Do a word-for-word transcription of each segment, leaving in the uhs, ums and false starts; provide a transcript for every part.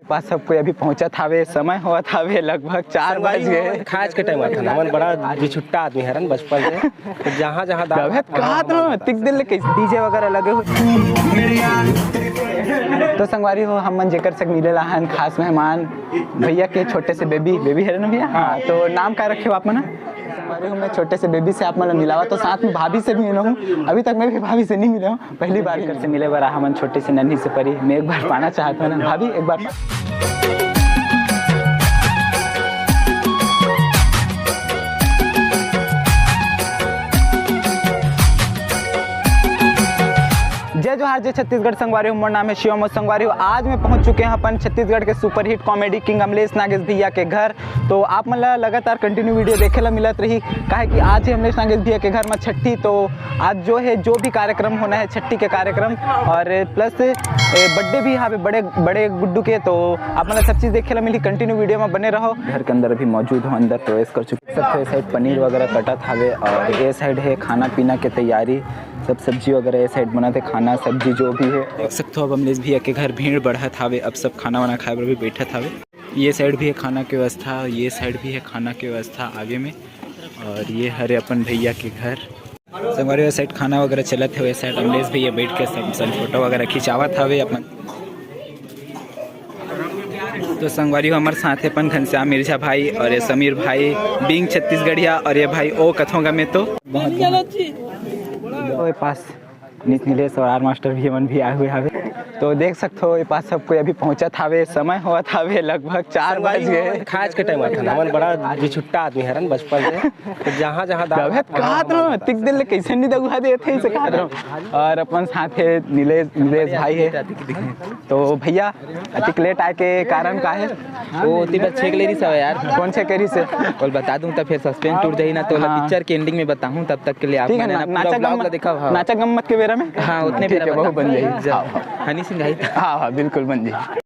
पास सब कोई अभी पहुंचत हावे, समय होत हावे लगभग चार बज गए। खाज के टाइम आता ना, हमन बड़ा बिछुट्टा आदमी हरन बचपन से। तो जहाँ जहाँ दाल तबे तो कहा तो, तिक दिल ले कैसे डीजे वगैरह लगे हुए। तो संगवारी हो, हमन जेकर से मिले ला हन खास मेहमान भैया के छोटे से बेबी, बेबी हरे ना भैया? हाँ, तो नाम का रखे हो आप मन? संगवारी हो, मैं छोटे से बेबी से आप मन ला मिलावा, तो साथ में भाभी से भी मिला हूँ। अभी तक मैं भी भाभी से नहीं मिला हूँ, पहली बार इकर से मिले बर हमन छोटे से नन्ही से परी। मैं एक बार पाना चाहत हूँ ना भाभी, एक बार पा- जय जोहार, जय छत्तीसगढ़ संगवारी हो, मोर नाम है शिवम और संगवारी हो, आज मैं पहुंच चुके हैं अपन छत्तीसगढ़ के superhit comedy king Amlesh Nagesh भैया के घर। तो आप मन ला लगातार कंटिन्यू वीडियो देखे ला मिलत रही, काहे कि आज ही अमलेश नागेश भैया के घर में छट्ठी। तो आज जो है, जो भी कार्यक्रम होना है छट्ठी के कार्यक्रम, और प्लस बर्थडे भी हावे बड़े बड़े गुड्डू के। तो आप मन ला सब चीज देखे ला मिली, कंटिन्यू वीडियो में बने रहो। घर के अंदर अभी मौजूद हो, अंदर प्रवेश कर चुके। सब तो ये साइड पनीर वगैरह कटत हावे और ये साइड है खाना पीना के तैयारी, सब सब्जी वगैरह ये साइड बनत है, खाना सब्जी जो भी है। देख सकते हो, अब अमलेश भैया के घर भीड़ बढ़त हावे, अब सब खाना वाना खाए बर भी बैठत हावे। ये साइड भी है खाना के व्यवस्था, ये साइड भी है खाना के व्यवस्था आगे में। और ये हरे अपन भैया के घर। संगवारी, ये साइड खाना वगैरह चलत हवे, ये साइड अमलेश भैया बैठ के सब, सब फोटो वगैरह खिंचावत हवे अपन। तो संगवारी हो, हमर साथ है अपन घनश्याम मिर्झा भाई और ये समीर भाई, बीइंग छत्तीसगढ़िया, और ये भाई ओ कथों गा में तो बहुत, बहुत ओए पास नीत नीलेश और आर मास्टर भी, मन भी आए हुए हवे। तो देख सकते हो, ये पास सब कोई अभी पहुंचत हवे, समय होत हवे लगभग चार बज गए। खाज के टाइम आता ना, हमन बड़ा बिछुट्टा आदमी हरन बचपन से। तो जहाँ जहाँ दाल तबे तो कहा तो, तिक दिल ले कैसे नहीं दगुआ देते, इसे कहा तो। और अपन साथ है नीलेश, नीलेश भाई है। तो भैया, अतिक लेट आए के कारण का है? वो ओती बस छेक ले रही सब यार। कौन छेक ले रही से? बोल बता दूं तो फिर सस्पेंस टूट जाही ना, तो हाँ। पिक्चर के एंडिंग में बताहूं, तब तक के लिए आप ठीक है, मैंने ना, ना पूरा नाचा vlog गम-, ला देखा, हाँ। नाचा गम्मत के बेरा में? हाँ, उतने ठीक बेरा है, बहुत बताहूं। बन जाही। जा। हाँ, हाँ। हनी सिंह आई था। हाँ, हाँ, बिल्कुल बन जाही।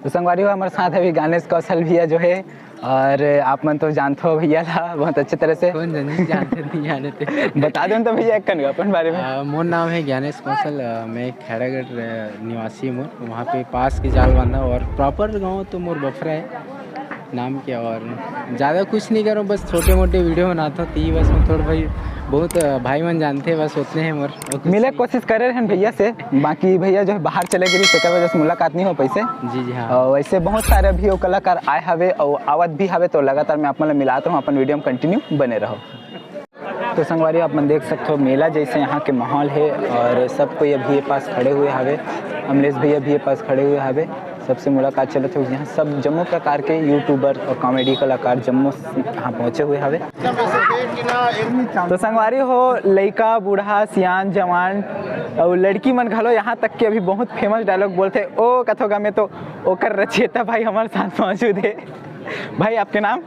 तो संगवारी हो, हमारे साथ अभी ज्ञानेश कौशल भैया जो है, और आप मन तो जानते हो भैया ला बहुत अच्छे तरह से। कौन जाने, जानते नहीं जाने थे। बता दो तो भैया एक कन अपन बारे में। आ, मोर नाम है ज्ञानेश कौशल, आ, मैं खैरागढ़, आ, निवासी हूँ। वहाँ पे पास के जाल बांधा और प्रॉपर गाँव तो मोर बफरा है नाम के, और ज़्यादा कुछ नहीं करूँ, बस छोटे मोटे वीडियो बनाता हूँ। ती बस मैं थोड़ा भाई, बहुत, आ, भाई मन जानते हैं, बस उतने हैं मोर। और कुछ मिले नहीं। कोशिश करे रहन भैया से, बाकी भैया जो है बाहर चले गए, तेकर वजह से मुलाकात नहीं हो पैसे। जी, जी, हाँ। और वैसे बहुत सारे अभी वो कलाकार आए हवे और आवत भी हवे, तो लगातार मैं आप मन ला मिलात रहूँ, अपन वीडियो में कंटिन्यू बने रहो। तो संगवारी, आप मन देख सकते हो, मेला जैसे यहाँ के माहौल है और सब कोई अभी ये पास खड़े हुए हवे। अमलेश भैया भी ये पास खड़े हुए हवे, सबसे मुलाकात चलत है। यहाँ सब जम्मो प्रकार के यूट्यूबर और कॉमेडी कलाकार जम्मो यहाँ पहुँचे हुए हवे। तो संगवारी हो, लइका, बूढ़ा, सियान, जवान और लड़की मन घलो, यहाँ तक कि अभी बहुत फेमस डायलॉग बोलते, ओ कथों गा में तो ओकर रचयिता भाई हमारे साथ मौजूद है। भाई, आपके नाम?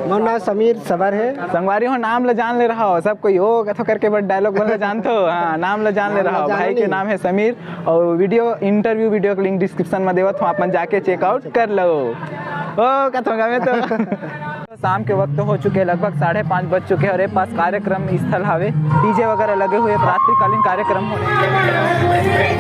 मोर नाम समीर सबर है। संगवारी हो, नाम ला जान ले रहा हो सब कोई, ओ कथों करके बड़ डायलॉग बोलना जानते हो। हाँ, नाम ला जान ले रहा हो। भाई के नाम है समीर और वीडियो, इंटरव्यू वीडियो का लिंक डिस्क्रिप्शन में देवत हूँ, आप मन जाके चेकआउट कर लो। ओ कथों गा में तो। शाम के वक्त हो चुके हैं, लगभग साढ़े पाँच बज चुके हैं और ये पास कार्यक्रम स्थल हवे, डीजे वगैरह लगे हुए, रात्रिकालीन कार्यक्रम होने।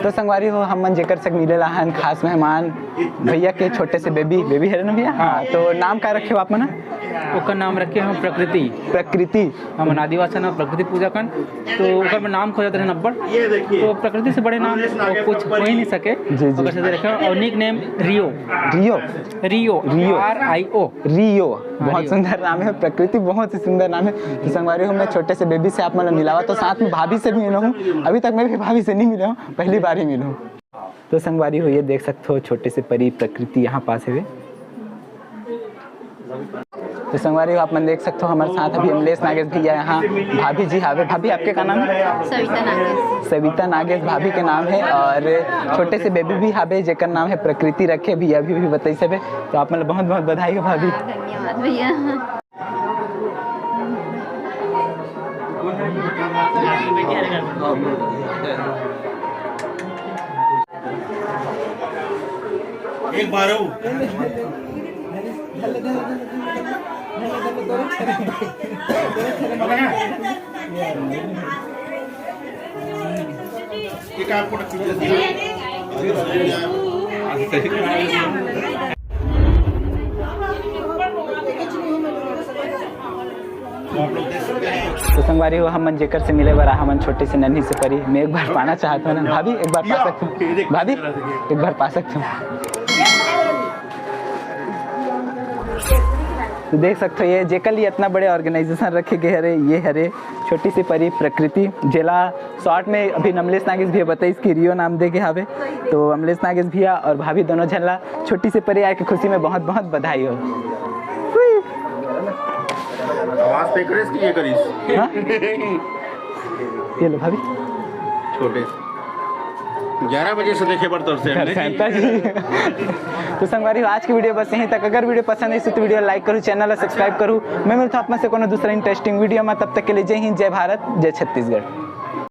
तो संगवारी हो, हमन जेकर से मिले ला हन खास मेहमान भैया के छोटे से बेबी, बेबी हरे ना भैया? हाँ, तो नाम का रखे हो आप मन? ओकर नाम रखे हम प्रकृति। प्रकृति। हमन आदिवासी ना प्रकृति पूजा कन, तो ओकर में नाम खोजत रहे अब्बड़। तो प्रकृति से बड़े नाम तो कुछ हो ही नहीं सके। जी, जी। ओकर से रखे और nick name Rio. Rio. Rio. Rio. R I O। रियो। बहुत रियो। सुंदर नाम है, प्रकृति बहुत ही सुंदर नाम है। तो संगवारी हो, मैं छोटे से बेबी से आप मन ला मिलावा, तो साथ में भाभी से भी मिला हूँ। अभी तक मैं भी भाभी से नहीं मिला हूँ, पहली बार ही मिला हूँ। तो संगवारी हो, ये देख सकते हो, छोटे से परी प्रकृति यहाँ पास है। तो संगवारी हो, आप मन देख सकते हो, हमारे साथ अभी अमलेश नागेश भैया यहाँ भाभी जी हावे। भाभी, आपके का नाम है? सविता नागेश। सविता नागेश भाभी के नाम है और छोटे से बेबी भी हावे जेकर नाम है प्रकृति रखे, अभी अभी भी बताई सबे। तो आप मन ला बहुत बहुत बधाई हो भाभी। हाँ, धन्यवाद भैया। एक बार हो। तो संगवारी हो, हमन जेकर से मिले बर आ, हमन छोटे से नन्ही से परी, मैं एक बार पाना चाहत हूँ ना भाभी, एक बार पा सकत हूँ भाभी, एक बार पा सकत हूँ। तो देख सकते हो, ये जेकर लिए इतना बड़े ऑर्गेनाइजेशन रखे गए हरे, ये हरे छोटी सी परी प्रकृति, जेला शॉर्ट में अभी अमलेश नागेश भैया बताइस कि रियो नाम दे के हावे। तो अमलेश नागेश भैया और भाभी दोनों झन ला छोटी सी परी आए के खुशी में बहुत बहुत बधाई हो। आवाज पे करिस कि ये करिस? हाँ? ये लो भाभी। छोटे ग्यारह बजे से देखे बर तरसे हमने। तरसेंता जी। तो संगवारी हो, आज की वीडियो बस यहीं तक। अगर वीडियो पसंद आई तो वीडियो लाइक करू, चैनल ला सब्सक्राइब करू। मैं मिलता हूँ आप मन से कोनो दूसरा इंटरेस्टिंग वीडियो में। तब तक के लिए जय हिंद, जय भारत, जय छत्तीसगढ़।